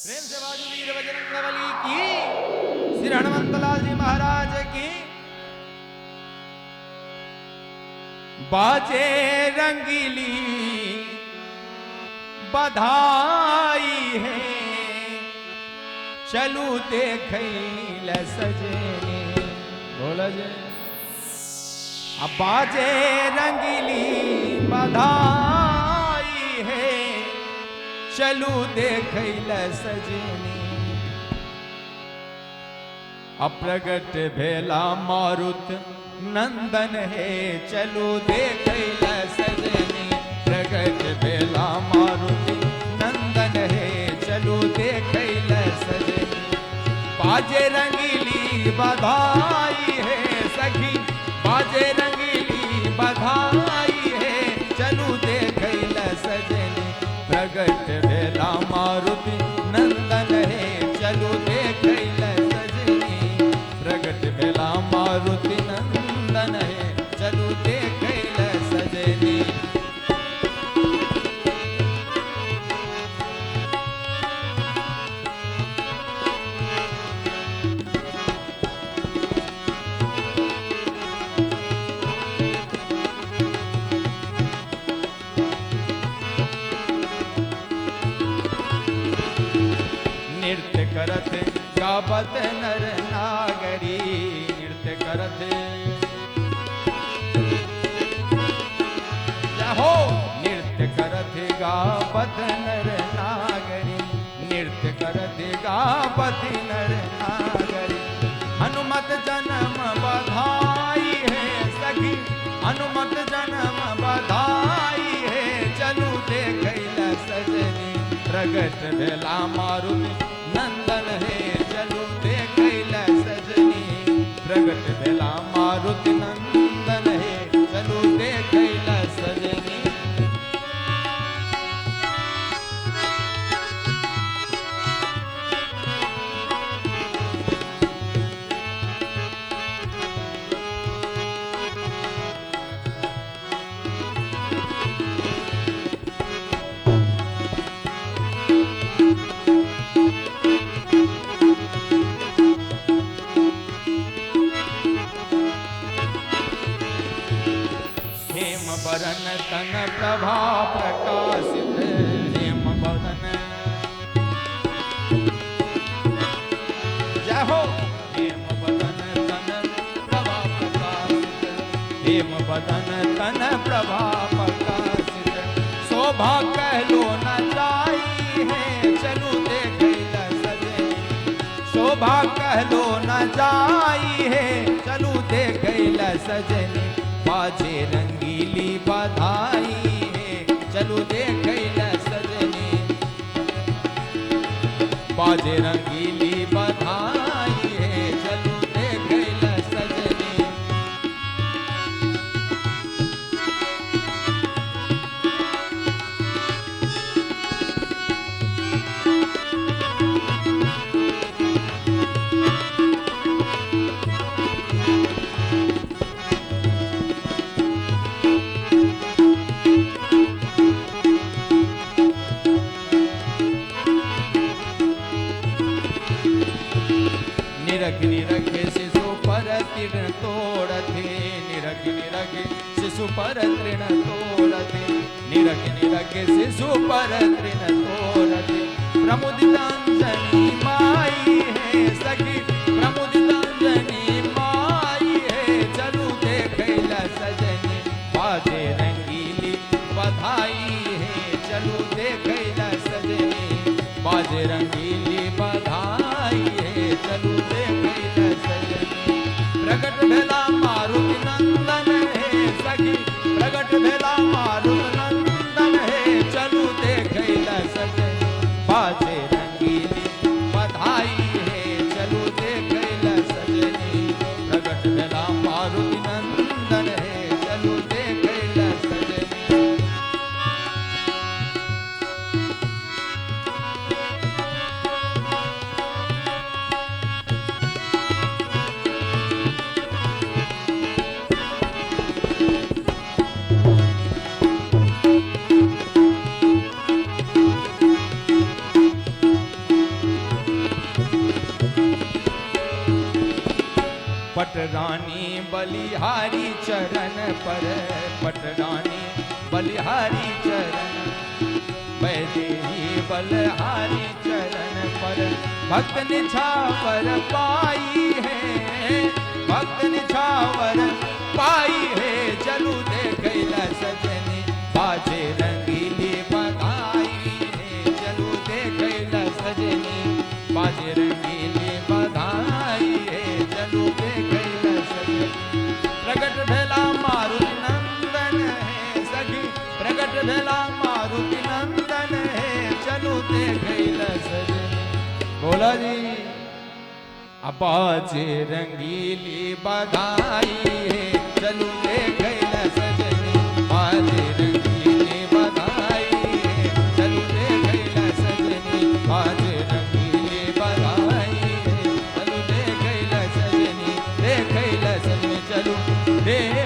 प्रेम से बाजू वीर बजरंगबली की, श्री हनुमंतलाल जी महाराज की। बाजे रंगीली बधाई है, चलू देखैल सजनी। बोला जे अब बाजे रंगीली बधाई है, चलू देखैल सजनी। अप्रगट भेला मारुत नंदन है, चलू देखैल सजनी। प्रगट भेला मारुति नंदन है, चलू देखैल सजनी। बाजे रंगीली बधाई है सखी, बाजे रंगीली बधाई है, चलू देखैल सजनी। प्रगट भेला मारुति नंदन है, चलू देखैल सजनी। प्रगट भेला मारुति नंदन है, चलू देखैल सजनी। नृत्य करत गावत नर नागरी, नृत्य करत हो, नृत्य करत गावत नर नागरी, नृत्य करत गावत नर नागरी। हनुमत जन्म बधाई है सखी, हनुमत जन्म बधाई है, चलू देखैल सजनी। प्रगट भेला मारुति नंदन है, चलू देखैल सजनी। प्रगट भेला मारुति नंदन है, चलू देखैल सजनी। हेम बरन तन प्रभा प्रकाशित, हेम बरन जय हो, हेम बदन तन प्रभा प्रकाशित, हेम बदन तन प्रभा प्रकाशित। शोभा कहलो न जाई है, चलू देखैल सजनी। शोभा कहलो न जाई है, चलू देखैल सजनी। बाजे रंगीली बधाई है, चलू देखैल सजनी। बाजे रंगीली बधाई है, चलू देखैल सजनी। निरख निरख शिशु पर तृण तोड़थे, निरख निरख शिशु पर तृण तोड़थे, निरख निरख शिशु पर तृण तोड़थे। प्रमुदितांजनी माई है सखी, प्रमुदितांजनी माई है, चलू देखैल सजनी। बाजे रंगीली बधाई है, चलू देखैल सजनी। बाजे रंगीली बधाई है, चलू देखैल सजनी। प्रगट भेला मारुति नंदन है सखी, प्रगट भेला मारुति नंदन है, चलू देखैल सजनी। बाजे रंगीली बधाई है, चलू देखैल सजनी। प्रगट भेला मारुति नंदन है, चलू देखैल सजनी। पटरानी बलिहारी चरण पर, पटरानी बलिहारी चरण, वैदेही बलिहारी चरण पर। भक्त निछावर पाई है, भक्त निछावर पाई है। चलू देखैला सजनी बाजे रंगीली बधाई है। चलू देखैला सजनी बाजे रंगीली बधाई है। चलू देखैला सजनी। प्रगट भेला मारुति नंदन है सखी, प्रगट भेला मारुति नंदन है। चलू देखैला सजनी। बोला जी बाजे रंगीली बधाई है। चलू देखैला सजनी बाजे रंगीली बधाई है। चलू देखैला सजनी बाजे रंगीली बधाई है। चलू देखैला सजनी, देखैला सजनी, चलू देख।